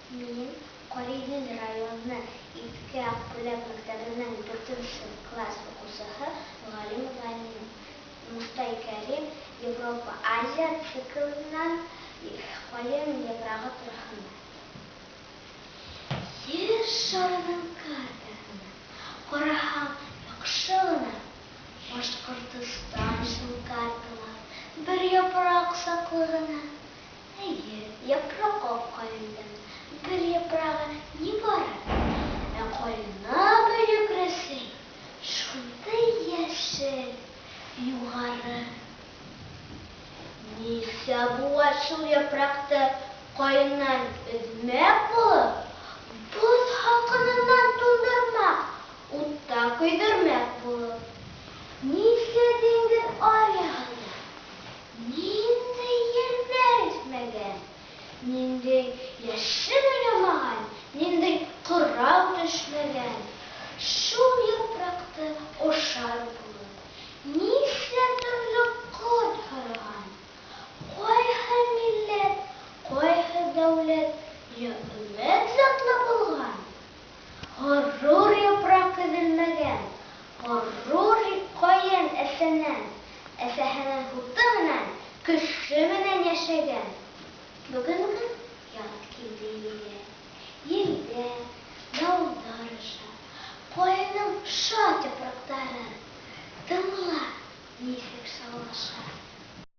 Мин, Кариҙел районы Иҫке Аҡбүләк мәктәбенең дүртенсе класс уҡыусыһы Ғәлимова Әлинә. Мостай Кәрим Европа Азия циклынан ҡайын япрағы тураһында. Ер шарының картаһына ҡараһаң яҡшы ғына, Башҡортостан шул картала бер япраҡ саҡлы ғына. Эйе, япраҡ аҡ ҡайындың бер япрағы ни бары, ә ҡайыны бөйөк Рәсәй шундай йәшел, юғары. Нисә быуат шул япраҡты ҡайыннан өҙмәк булып, боҙ һалҡынынан туңдырмаҡ, утта көйҙөрмәк булып, нисә диңгеҙ аръяғында ниндәй елдәр иҫмәгән, ниндәй